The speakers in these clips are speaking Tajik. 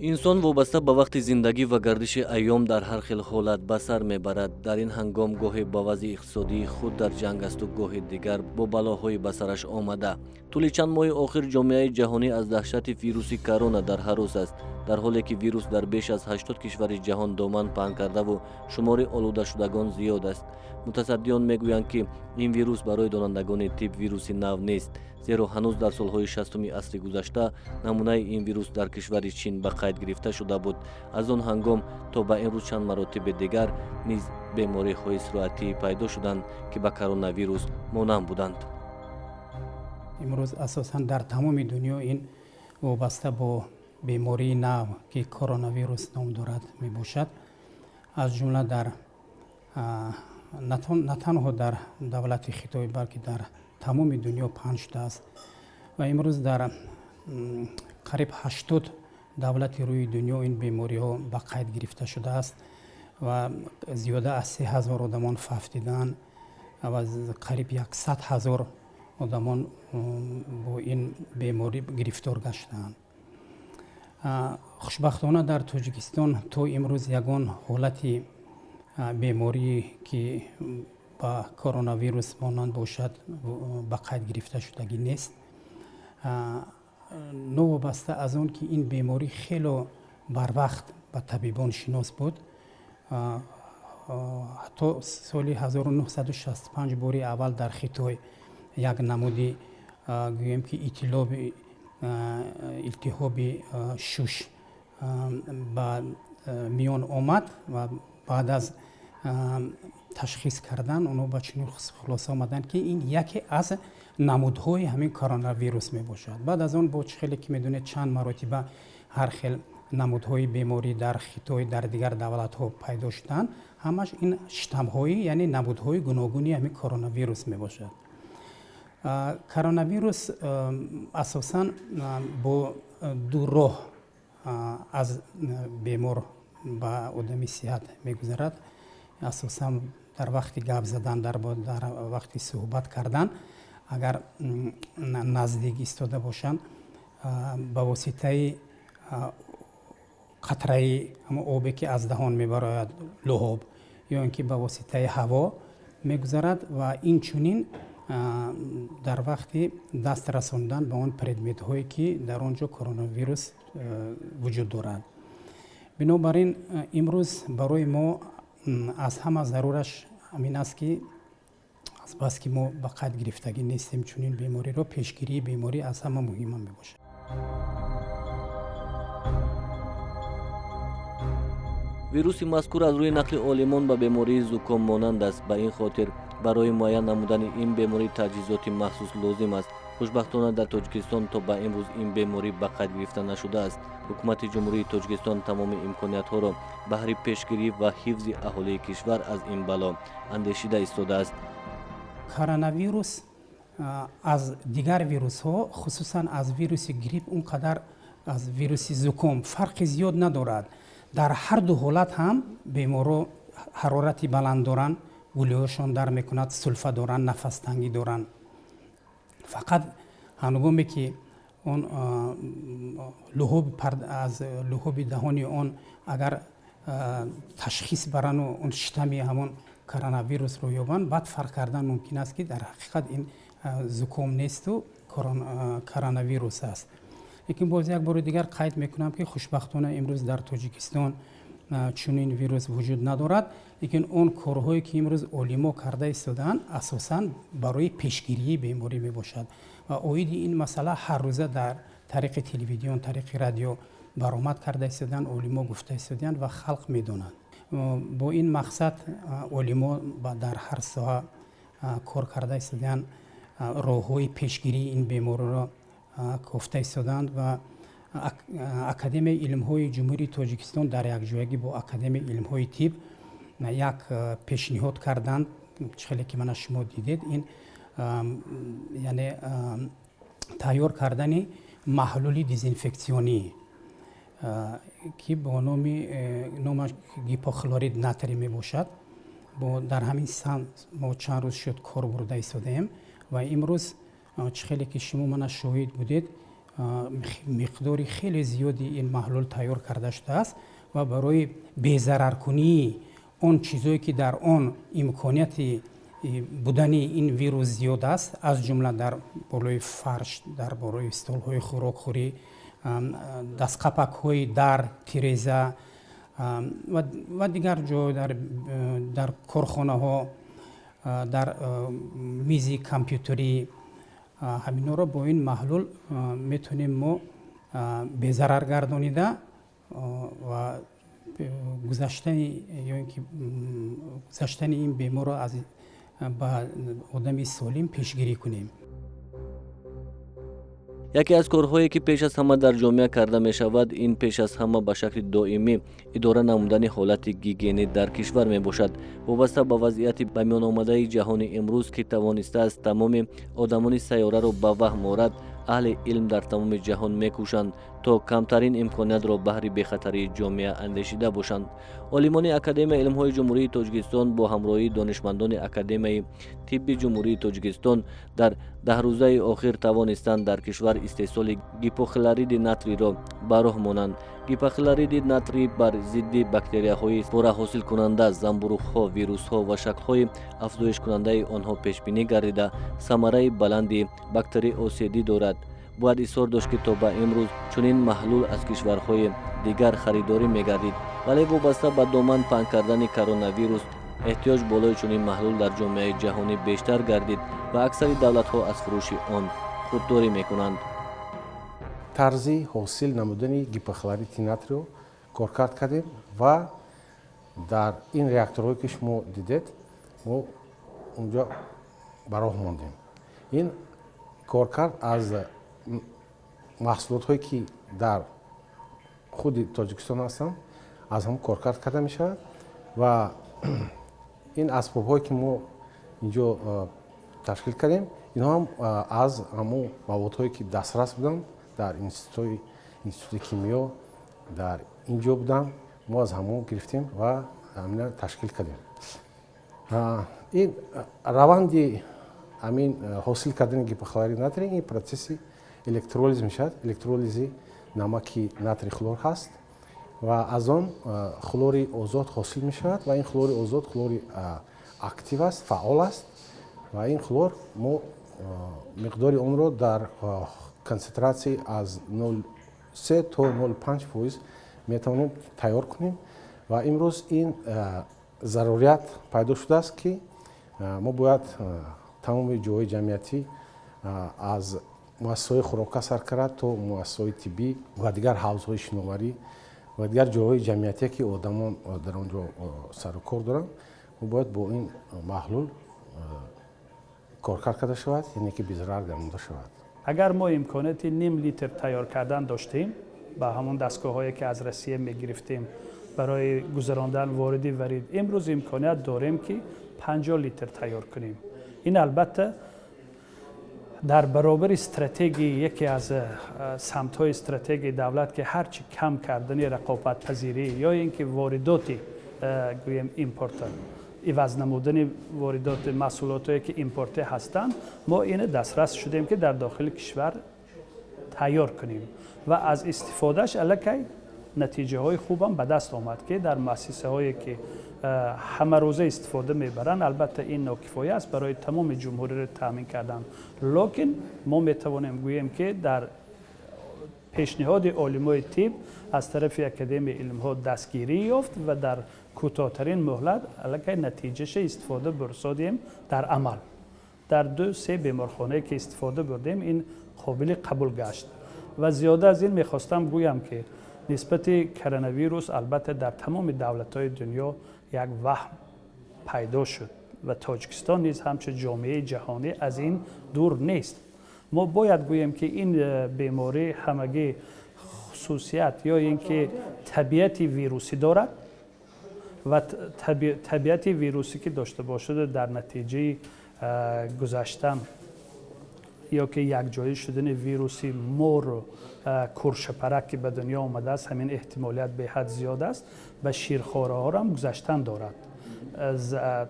Инсон вобаста ба вақти зиндагӣ ва гардиши айём дар ҳар хел ҳолат ба сар мебарад. Дар ин ҳангом гоҳе ба вазъи иқтисодии худ дар ҷанг асту, гоҳи дигар бо балоҳои ба сараш омада. Тӯли чанд моҳи охир ҷомеаи ҷаҳонӣ аз даҳшати вируси корона дар ҳарос аст, дар ҳоле ки вирус дар беш аз 80 кишвари ҷаҳон доман паҳн кардаву шумори олудашудагон зиёд аст. Мутасаддиён мегӯянд, ки ин вирус барои донандагони тиб вируси нав нест, зеро ҳанӯз дар солҳои 60-уми асри гузашта намунаи ин вирус дар кишвари Чин ба қайд гирифта шуда буд. Аз он ҳангом то ба имрӯз чанд маротиби дигар низ бемориҳои сироятӣ пайдо шуданд, ки ба коронавирус монанд буданд. Имрӯз асосан дар тамоми дунё ин вобаста бо бемории нав, ки коронавирус ном дорад, мебошад. Аз ҷумла дар на танҳо дар давлати Хитой, балки дар тамоми дунё паҳн шудааст ва имрӯз дар қариб 80 давлати рӯи дунё ин бемориҳо ба қайд гирифта шудааст ва зиёда аз 3000 одамон фавтиданд ва қариб 100 000 одамон бо ин беморӣ гирифтор гаштаанд. Хушбахтона, дар Тоҷикистон то имрӯз ягон ҳолати беморие, ки ба коронавирус монанд бошад, ба қайд гирифта шудагӣ нест. Новобаста аз он ки ин беморӣ хело барвақт ба табибон шинос буд, ҳатто соли 1965 бори аввал дар Хитой як намуди, гӯем ки, илтиҳоби шуш ба миён омад ва баъд аз ташхис кардан онҳо ба чунин хулоса омаданд, ки ин яке аз намудҳои ҳамин коронавирус мебошад. Баъд аз он, бо чӣ хеле ки медонед, чанд маротиба ҳар хел намудҳои беморӣ дар Хитой, дар дигар давлатҳо пайдо шуданд. Ҳамаш ин штаммҳои, яъне намудҳои гуногуни ҳамин коронавирус мебошад. Коронавирус асосан бо ду роҳ аз бемор ба одами сиҳат мегузарад. Асосан дар вақти гап задан, дар вақти суҳбат кардан, агар наздик истода бошанд, ба воситаи қатраи обе, ки аз даҳон мебарояд, луҳоб, ё ин ки ба воситаи ҳаво мегузарад ва инчунин дар вақти даст расондан ба он предметҳое, ки дар он ҷо коронавирус вуҷуд дорад. Бинобар ин имрӯз барои мо аз ҳама зарураш ҳамин аст, ки азбаски мо ба қайд гирифтагӣ нестем чунин бемориро, пешгирии беморӣ аз ҳама муҳима мебошад. Вируси мазкур аз рӯи нақли олимон ба бемории зуком монанд аст. Ба ин хотир барои муайян намудани ин беморӣ таҷҳизоти махсус лозим аст. Хушбахтона, дар Тоҷикистон то ба имрӯз ин беморӣ ба қайд гирифта нашудааст. Ҳукумати Ҷумҳурии Тоҷикистон тамоми имкониятҳоро баҳри пешгирӣ ва ҳифзи аҳолии кишвар аз ин бало андешида истодааст. Коронавирус аз дигар вирусҳо, хусусан аз вируси грипп, он қадар аз вируси зуком фарқи зиёд надорад. Дар ҳар ду ҳолат ҳам беморро ҳарорати баланд доранд, гулӯяшон дар мекунад, сулфа доранд, нафастангӣ доранд. Фақат ҳангоме ки он луҳоб, аз луҳоби даҳони он агар ташхис барану он штамми ҳамон коронавирусро ёбанд, баъд фарқ кардан мумкин аст, ки дар ҳақиқат ин зуком несту коронавирус аст. Лекин боз як бори дигар қайд мекунам, ки хушбахтона имрӯз дар Тоҷикистон чунин вирус вуҷуд надорад. Лекин он корҳое, ки имрӯз олимо карда истодаанд, асосан барои пешгирии беморӣ мебошад ва оиди ин масъала ҳаррӯза дар тариқи телевизион, тариқи радио баромад карда истодаанд, олимо гуфта истодаанд ва халқ медонанд. Бо ин мақсад олимо дар ҳар соҳа кор карда истодаанд, роҳҳои пешгирии ин бемориро кофта истодаанд ва Академияи илмҳои Ҷумҳурии Тоҷикистон дар якҷоягӣ бо Академияи илмҳои тиб як пешниҳод карданд. Чӣ хеле ки мана шумо дидед, ин яъне тайёр кардани маҳлули дезинфексионӣ, ки бо номи номаш гипохлорид натрий мебошад. Бо дар ҳамин самт мо чанд рӯз шуд кор бурда истодаем ва имрӯз, чӣ хеле ки шумо мана шоҳид будед. Миқдори хеле зиёди ин маҳлул тайёр карда шудааст ва барои безараркунии он чизое, ки дар он имконияти будани ин вирус зиёд аст, аз ҷумла дар болои фарш, дар болои столҳои хӯрокхӯрӣ, дастқапакҳои дар, тиреза ва дигар ҷой, дар корхонаҳо, дар мизи компютерӣ, ҳаминҳоро бо ин маҳлул метавонем мо безарар гардонида ва гузаштани ё ин ки гузаштани ин беморро аз ба одами солим пешгирӣ кунем. Яке аз корҳое, ки пеш аз ҳама дар ҷомеа карда мешавад, ин пеш аз ҳама ба шакли доимӣ идора намудани ҳолати гигиенӣ дар кишвар мебошад. Вобаста ба вазъияти ба миён омадаи ҷаҳони имрӯз, ки тавонистааст тамоми одамони сайёраро ба ваҳм орад, аҳли илм дар тамоми ҷаҳон мекӯшанд, то камтарин имкониятро баҳри бехатарии ҷомеа андешида бошанд. Олимони Академияи илмҳои Ҷумҳурии Тоҷикистон бо ҳамроҳии донишмандони Академияи тибби Ҷумҳурии Тоҷикистон дар 10 рӯзаи охир тавонистанд дар кишвар истеҳсоли гипохлориди натрийро ба роҳ монанд. Гипохлориди натрий бар зидди бактерияҳои спораҳосилкунанда, замбуруғҳо, вирусҳо ва шаклҳои афзоишкунандаи онҳо пешбинӣ гардида, самараи баланди бактериосидӣ дорад. Бояд изҳор дошт, ки то ба имрӯз чунин маҳлул аз кишварҳои дигар харидорӣ мегардид, вале вобаста ба доман паҳн кардани коронавирус эҳтиёҷ болои чунин маҳлул дар ҷомеаи ҷаҳонӣ бештар гардид ва аксари давлатҳо аз фурӯши он худдорӣ мекунанд. Тарзи ҳосил намудани гипохлорити натриро коркард кардем ва дар ин реакторҳое, ки шумо дидед, мо унҷо ба роҳ мондем. Ин коркард аз маҳсулотҳое, ки дар худи Тоҷикистон ҳастанд, аз ҳам коркард карда мешавад ва ин асбобҳое, ки мо инҷо ташкил кардем, инҳо ҳам аз ҳамон маводҳое, ки дастрас буданд дар институти кимиё, дар ин ҷо буданд, мо аз ҳамон гирифтем ва ҳамина ташкил кардем. Ин раванди ҳамин ҳосил кардани гипохлорид натрий, ин процесси электролиз мешавад. Электролизи намаки натрий хлор ҳаст ва аз он хлори озод ҳосил мешавад ва ин хлори озод хлори актив аст, фаъол аст ва ин хлор мо миқдори онро дар консентратсияи аз 0,3 то 0,5% метавонем тайёр кунем. Ва имрӯз ин зарурият пайдо шудааст, ки мо бояд тамоми ҷойҳои ҷамъиятӣ, аз муассисаҳои хӯрока сар карда то муассисаҳои тиббӣ ва дигар ҳавзҳои шиноварӣ ва дигар ҷойҳои ҷамъиятие, ки одамон дар он ҷо сару кор доранд, мо бояд бо ин маҳлул коркард карда шавад, яъне ки безарар гардонда шавад. Агар мо имконияти ним литр тайёр кардан доштем ба ҳамон дастгоҳҳое, ки аз Россия мегирифтем барои гузарондан вориди варид, имрӯз имконият дорем, ки 50 литр тайёр кунем. Ин албатта дар баробари стратегии, яке аз самтҳои стратегияи давлат, ки ҳарчи кам кардани рақобатпазирӣ ё ин ки воридоти, гӯем, импорта иваз намудани воридоти маҳсулотое, ки импортӣ ҳастанд, мо ина дастрас шудем, ки дар дохили кишвар тайёр кунем ва аз истифодааш аллакай натиҷаҳои хубам ба даст омад, ки дар муассисаҳое, ки ҳамарӯза истифода мебаранд. Албатта, ин нокифоя аст барои тамоми ҷумҳуриро таъмин кардан, лекин мо метавонем гӯем, ки дар пешниҳоди олимои тиб аз тарафи Академияи илмҳо дастгирӣ ёфт ва дар кӯтоҳтарин муҳлат аллакай натиҷаша истифода бурсодем. Дар амал дар ду се беморхонае, ки истифода бурдем, ин қобили қабул гашт. Ва зиёда аз ин мехостам гӯям, ки нисбати коронавирус албатта дар тамоми давлатҳои дунё як ваҳм пайдо шуд ва Тоҷикистон низ ҳамчун ҷомеаи ҷаҳонӣ аз ин дур нест. Мо бояд гӯем, ки ин беморӣ ҳамагӣ хусусият ё ин ки табиати вирусӣ дорад ва табиати вирусӣ ки дошта бошаду дар натиҷаи гузаштан ё ки якҷоӣ шудани вируси мору куршапарак, ки ба дунё омадааст, ҳамин эҳтимолият беҳад зиёд аст, ба ширхораҳоам гузаштан дорад,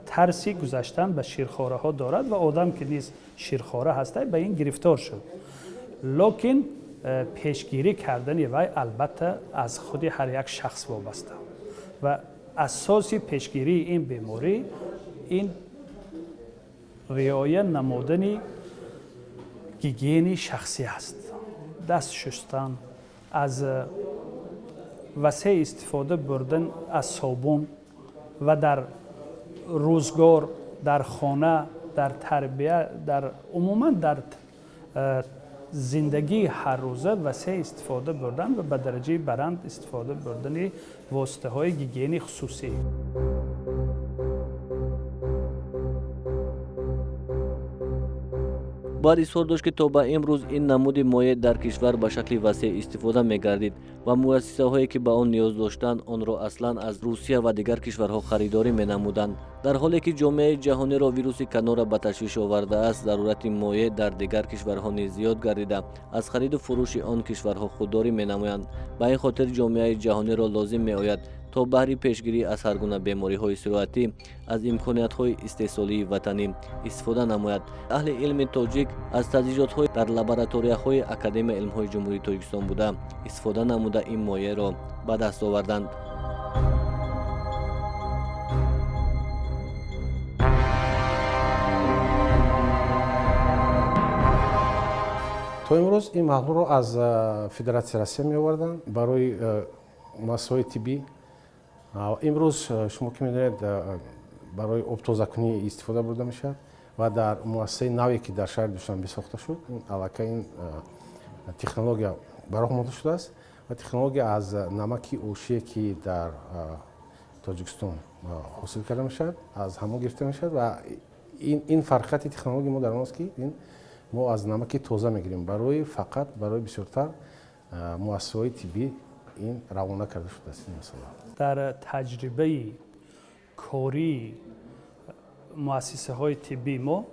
тарси гузаштан ба ширхораҳо дорад ва одам, ки низ ширхора ҳаста, ба ин гирифтор шуд, лекин Пешгирӣ кардани вай албатта аз худи ҳар як шахс вобаста ва асоси пешгирии ин беморӣ ин риоя намудани гигиени шахсӣ аст. Даст шустан, аз васеъ истифода бурдан аз собун ва дар рӯзгор, дар хона, дар тарбия, дар умуман дар зиндагии ҳаррӯза васеъ истифода бурдан ва ба дараҷаи баланд истифода бурдани воситаҳои гигиени хусусӣ. Бояд изҳор дошт, ки то ба имрӯз ин намуди моеъ дар кишвар ба шакли васеъ истифода мегардид ва муассисаҳое, ки ба он ниёз доштанд, онро аслан аз Русия ва дигар кишварҳо харидорӣ менамуданд. Дар ҳоле ки ҷомеаи ҷаҳониро вируси канора ба ташвиш овардааст, зарурати моеъ дар дигар кишварҳо низ зиёд гардида, аз хариду фурӯши он кишварҳо худдорӣ менамоянд. Ба ин хотир ҷомеаи ҷаҳониро лозим меояд, то баҳри пешгирӣ аз ҳар гуна бемориҳои сироятӣ аз имкониятҳои истеҳсолии ватанӣ истифода намояд. Аҳли илми тоҷик аз таҷҳизотҳои дар лабораторияҳои Академияи илмҳои Ҷумҳурии Тоҷикистон буда истифода намуда, ин моеъро ба даст оварданд. То имрӯз ин маҳлулро аз Федератсияи Россия меоварданд барои муассисаҳои тиббӣ. Имрӯз, шумо ки медонед, барои обтозакунӣ истифода бурда мешавад ва дар муассисаи наве, ки дар шаҳри Душанбе сохта шуд, аллакай ин технология ба роҳ монда шудааст ва технология аз намаки ошие, ки дар Тоҷикистон ҳосил карда мешавад, аз ҳамон гирифта мешавад. Ва ин фарқияти технология мо дар он аст, ки ин мо аз намаки тоза мегирем. Барои фақат барои бисёртар муассисаҳои тиббӣ ин равона карда шудааст ин масъала. Дар таҷрибаи кории муассисаҳои тиббии мо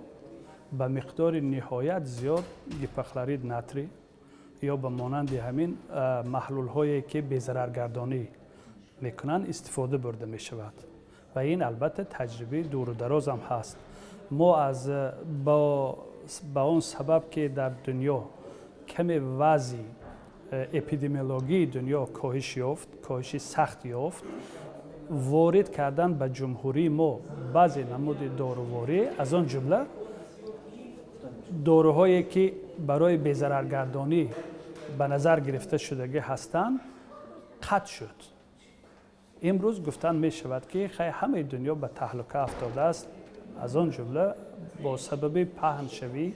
ба миқдори ниҳоят зиёд гипохлорид натрий ё ба монанди ҳамин маҳлулҳое, ки безараргардонӣ мекунанд, истифода бурда мешавад ва ин албатта таҷрибаи дуру дарозам ҳаст. Мо аз ба он сабаб, ки дар дунё каме вазъи эпидемиологии дунё коҳиш ёфт, коҳиши сахт ёфт, ворид кардан ба ҷумҳурии мо баъзе намуди доруворӣ, аз он ҷумла доруҳое, ки барои безараргардонӣ ба назар гирифта шудагӣ ҳастанд, қатъ шуд. Имрӯз гуфтан мешавад, ки хай, ҳамаи дунё ба таҳлука афтодааст, аз он ҷумла бо сабаби паҳншавӣ,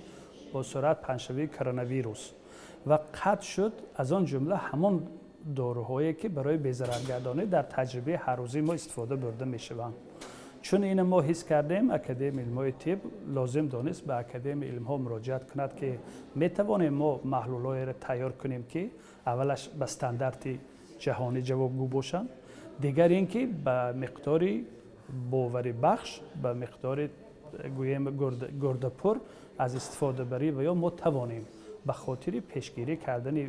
бо суръат паҳншавии коронавирус, ва қатъ шуд, аз он ҷумла ҳамон доруҳое, ки барои безараргардонӣ дар таҷрибаи ҳаррӯзии мо истифода бурда мешаванд. Чун ина мо ҳис кардем, Академияи илмҳои тиб лозим донист ба Академияи илмҳо муроҷиат кунад, ки метавонем мо маҳлулҳоеро тайёр кунем, ки аввалаш ба стандарти ҷаҳонӣ ҷавобгӯ бошанд, дигар ин ки ба миқдори боварибахш, ба миқдори гӯем гурдапур аз истифодабарӣ ва ё мо тавонем ба хотири пешгирӣ кардани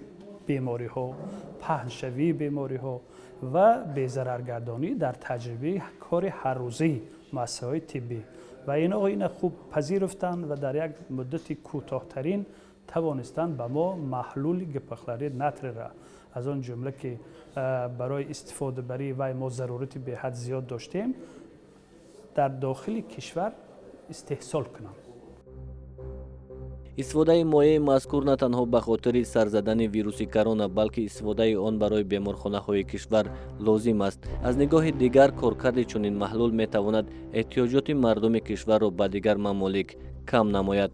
бемориҳо, паҳншавии бемориҳо ва безараргардонӣ дар таҷрибаи кори ҳаррӯзаи муассисаҳои тиббӣ. Ва ино ина хуб пазируфтанд ва дар як муддати кӯтоҳтарин тавонистанд ба мо маҳлули гипохлорид натрийра, аз он ҷумла ки барои истифодабарии вай мо зарурати беҳад зиёд доштем, дар дохили кишвар истеҳсол кунанд. Истифодаи моеъи мазкур на танҳо ба хотири сар задани вируси корона, балки истифодаи он барои беморхонаҳои кишвар лозим аст. Аз нигоҳи дигар, коркарди чунин маҳлул метавонад эҳтиёҷоти мардуми кишварро ба дигар мамолик кам намояд.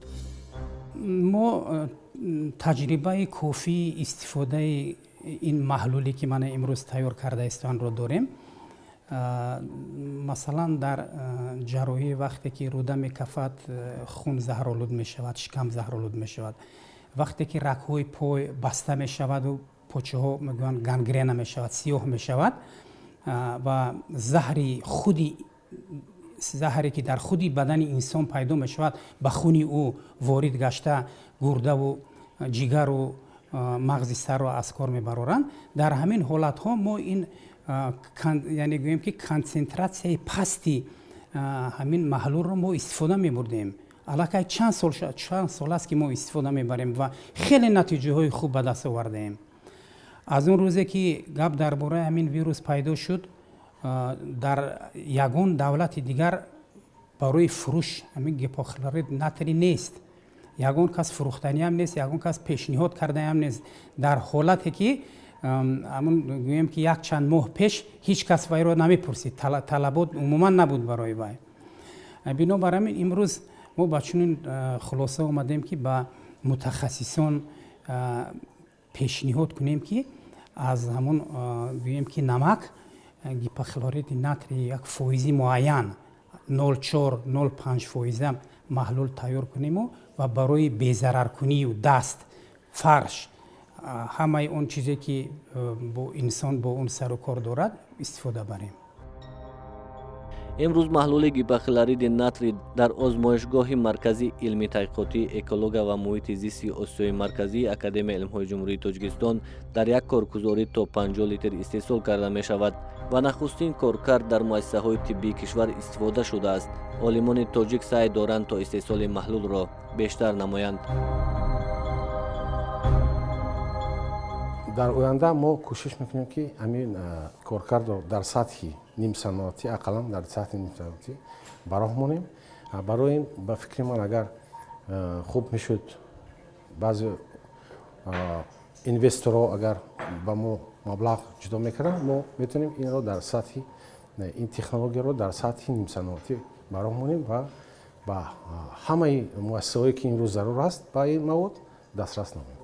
Мо таҷрибаи кофии истифодаи ин маҳлуле, ки мана имрӯз тайёр карда истоанро, дорем. Масалан, дар ҷарроҳӣ вақте ки рӯда мекафад, хун заҳролуд мешавад, шикам заҳролуд мешавад, вақте ки рагҳои пой баста мешаваду почаҳо, мегӯянд, гангрена мешавад, сиёҳ мешавад ва заҳри худи заҳре, ки дар худи бадани инсон пайдо мешавад, ба хуни ӯ ворид гашта, гурдаву ҷигару мағзи сарро аз кор мебароранд. Дар ҳамин ҳолатҳо мо ин, яъне гӯем ки, консентратсияи пасти ҳамин маҳлулро мо истифода мебурдем. Аллакай чанд сол аст, ки мо истифода мебарем ва хеле натиҷаҳои хуб ба даст овардаем. Аз он рӯзе, ки гап дар бораи ҳамин вирус пайдо шуд, дар ягон давлати дигар барои фурӯш ҳамин гипохлорид натрий нест, ягон кас фурӯхтаниам нест, ягон кас пешниҳод кардаам нест. Дар ҳолате ки ҳамун гӯем, ки як чанд моҳ пеш ҳеҷ кас вайро намепурсид, талабот умуман набуд барои вай. Бинобар ҳамин имрӯз мо ба чунин хулоса омадем, ки ба мутахассисон пешниҳод кунем, ки аз ҳамун гӯем, ки намак гипохлориди натрий як фоизи муайян, 0,4, 0,5 фоиза маҳлул тайёр куниму ва барои безараркунию даст, фарш, ҳамаи он чизе, ки бо инсон бо он сару кор дорад, истифода барем. Имрӯз маҳлули гипохлориди натрий дар озмоишгоҳи Маркази илмии таҳқиқотии экология ва муҳити зисти Осиёи Марказии Академияи илмҳои Ҷумҳурии Тоҷикистон дар як коргузорӣ то 50 литр истеҳсол карда мешавад ва нахустин коркард дар муассисаҳои тиббии кишвар истифода шудааст. Олимони тоҷик саъй доранд, то истеҳсоли маҳлулро бештар намоянд. Дар оянда мо кӯшиш мекунем, ки ҳамин коркардро дар сатҳи нимсаноатӣ, ақаллан дар сатҳи нимсаноатӣ ба роҳ монем. Барои ин, ба фикри ман, агар хуб мешуд, баъзе инвесторҳо агар ба мо маблағ ҷудо мекарданд, мо метавонем инро дар сатҳи ин технологияро дар сатҳи нимсаноатӣ ба роҳ монем ва ба ҳамаи муассисаҳое, ки имрӯз зарур аст, ба ин мавод дастрас намоем.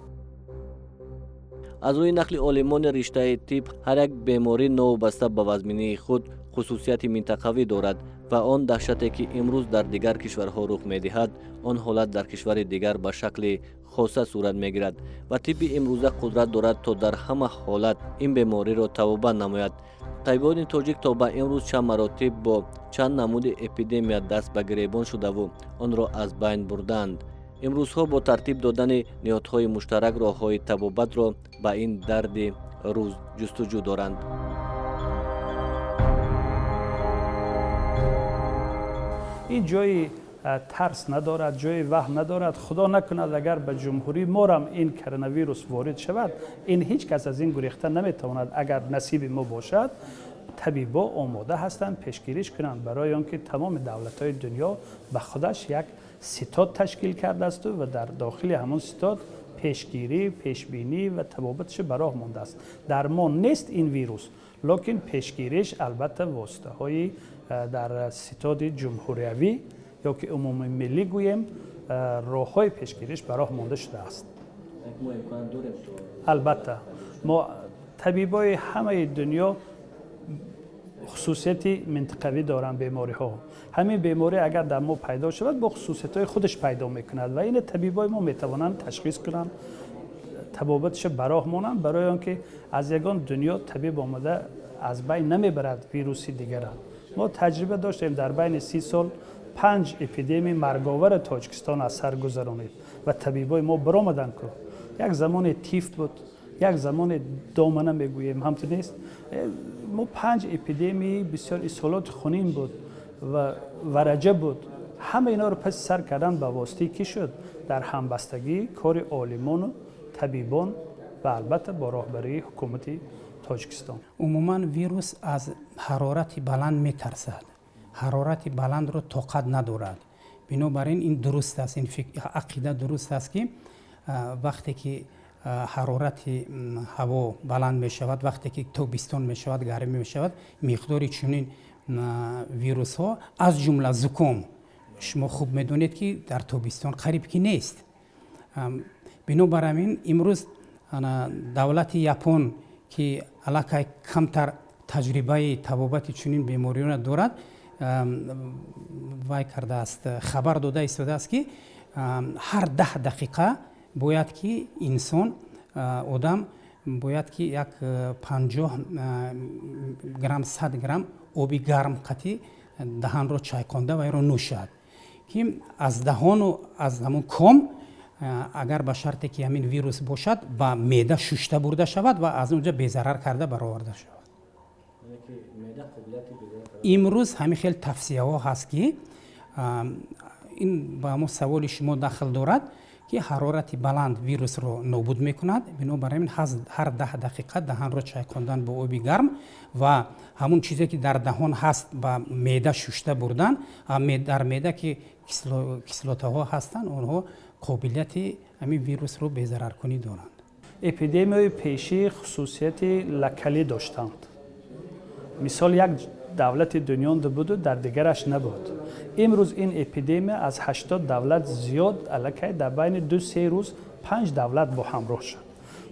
Аз рӯи нақли олимони риштаи тиб, ҳар як беморӣ новобаста ба вазминии худ хусусияти минтақавӣ дорад ва он даҳшате, ки имрӯз дар дигар кишварҳо рух медиҳад, он ҳолат дар кишвари дигар ба шакли хоса сурат мегирад ва тибби имрӯза қудрат дорад, то дар ҳама ҳолат ин бемориро табобат намояд. Табибони тоҷик то ба имрӯз чанд маротиб бо чанд намуди эпидемия даст ба гиребон шудаву онро аз байн бурдаанд. Имрӯзҳо бо тартиб додани ниҳодҳои муштарак роҳҳои табобатро ба ин дарди рӯз ҷустуҷӯ доранд. Ин ҷои тарс надорад, ҷои ваҳм надорад. Худо накунад, агар ба ҷумҳурии морам ин коронавирус ворид шавад, ин ҳеҷ кас аз ин гурехта наметавонад. Агар насиби мо бошад, табибо омода ҳастанд пешгириш кунанд, барои он ки тамоми давлатҳои дунё ба худаш як ситод ташкил кардаасту ва дар дохили ҳамон ситод пешгирӣ, пешбинӣ ва табобаташ ба роҳ мондааст. Дармон нест ин вирус, лекин пешгириш албатта воситаҳои дар ситоди ҷумҳуриявӣ ё ки умумимиллӣ гӯем, роҳҳои пешгириш ба роҳ монда шудааст. Албатта, мо табибои ҳамаи дунё хусусияти минтақавӣ доранд бемориҳо. Ҳамин беморӣ агар дар мо пайдо шавад, бо хусусиятҳои худаш пайдо мекунад ва ина табибои мо метавонанд ташхис кунанд, табобатша ба роҳ монанд, барои он ки аз ягон дунё табиб омада аз байн намебарад вируси дигара. Мо таҷриба доштем, дар байни 30 сол панҷ эпидемияи марговари Тоҷикистон аз сар гузаронид ва табибои мо баромаданд ку. Як замоне тиф буд, як замоне домана мегӯем, ҳамту нест. Мо панҷ эпидемияи бисёр исҳолоти хунин буд ва вараҷа буд. Ҳама инҳоро паси сар кардан ба воситаи кӣ шуд? Дар ҳамбастагии кори олимону табибон ва албатта бо роҳбарии ҳукумати Тоҷикистон. Умуман вирус аз ҳарорати баланд метарсад, ҳарорати баландро тоқат надорад. Бинобар ин ин дуруст аст, ин ақида дуруст аст, ки вақте ки ҳарорати ҳаво баланд мешавад, вақте ки тобистон мешавад, гармӣ мешавад, миқдори чунин вирусҳо, аз ҷумла зуком, шумо хуб медонед, ки дар тобистон қариб ки нест. Бинобар ҳамин имрӯз давлати Япон, ки аллакай камтар таҷрибаи табобати чунин бемориёна дорад, вай кардааст, хабар дода истодааст, ки ҳар 10 дақиқа бояд ки инсон, одам бояд ки як 50 грамм, 100 грамм оби гарм қатӣ даҳанро чайқонда вайро нӯшад, ки аз даҳону аз ҳамон ком, агар ба шарте ки ҳамин вирус бошад, ба меъда шушта бурда шавад ва аз он ҷо безарар карда бароварда шавад. Имрӯз ҳамин хел тавсияҳо ҳаст, ки Ин ба ҳамон саволи шумо дахл дорад, ки ҳарорати баланд вирусро нобуд мекунад. Бинобар ҳамин ҳар 10 дақиқа даҳанро чайқондан бо оби гарм ва ҳамун чизе, ки дар даҳон ҳаст, ба меъда шушта бурдан. Дар меъда ки кислотаҳо ҳастанд, онҳо қобилияти ҳамин вирусро безараркунӣ доранд. Эпидемияи пешӣ хусусияти локалӣ доштанд. Мисол, як давлати дунёнда буду, дар дигараш набуд. Имрӯз ин эпидемия аз 80 давлат зиёд, аллакай дар байни 2-3 рӯз панҷ давлат бо ҳамроҳ шуд.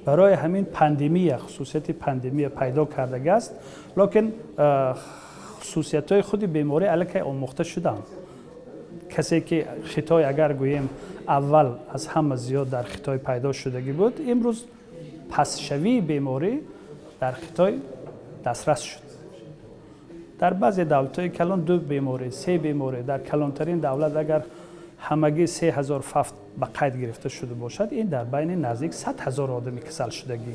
Барои ҳамин пандемия, хусусияти пандемия пайдо кардагааст. Лекин хусусиятҳои худи беморӣ аллакай омӯхта шуданд. Касе ки Хитой, агар гӯем, аввал аз ҳама зиёд дар Хитой пайдо шудагӣ буд, имрӯз пастшавии беморӣ дар Хитой дастрас шуд. Дар баъзе давлатҳои калон ду беморӣ, се беморӣ. Дар калонтарин давлат агар ҳамагӣ 3000 фавт ба қайд гирифта шуда бошад, ин дар байни наздик 100 000 одами касалшудагӣ,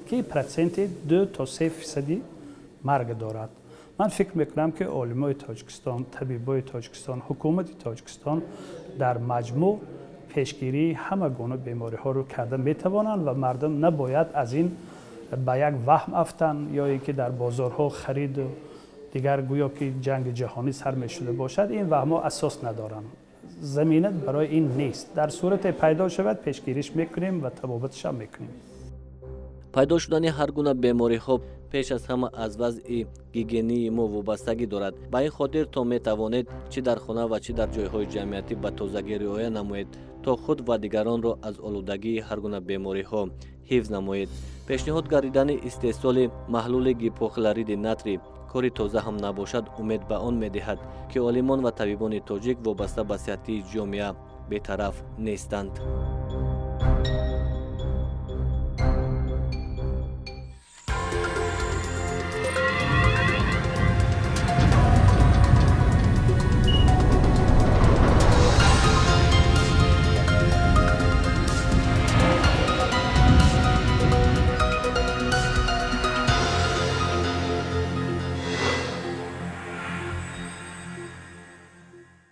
ки проценти 2 то 3 фисади марг дорад. Ман фикр мекунам, ки олимои Тоҷикистон, табибои Тоҷикистон, ҳукумати Тоҷикистон дар маҷмӯъ пешгирии ҳама гуна бемориҳоро карда метавонанд ва мардум набояд аз ин ба як ваҳм афтанд ё ин ки дар бозорҳо хариду дигар, гӯё ки ҷанги ҷаҳонӣ сар мешуда бошад. Ин ваҳмҳо асос надоранд, замина барои ин нест. Дар сурате пайдо шавад, пешгириш мекунем ва табобаташам мекунем. Пайдо шудани ҳар гуна бемориҳо пеш аз ҳама аз вазъи гигиении мо вобастагӣ дорад. Ба ин хотир то метавонед, чӣ дар хона ва чӣ дар ҷойҳои ҷамъиятӣ, ба тозагӣ риоя намоед, то худ ва дигаронро аз олудагии ҳар гуна бемориҳо ҳифз намоед. Пешниҳод гардидани истеҳсоли маҳлули гипохлориди натрий кори тоза ҳам набошад, умед ба он медиҳад, ки олимон ва табибони тоҷик вобаста ба сиҳатии ҷомеа бетараф нестанд.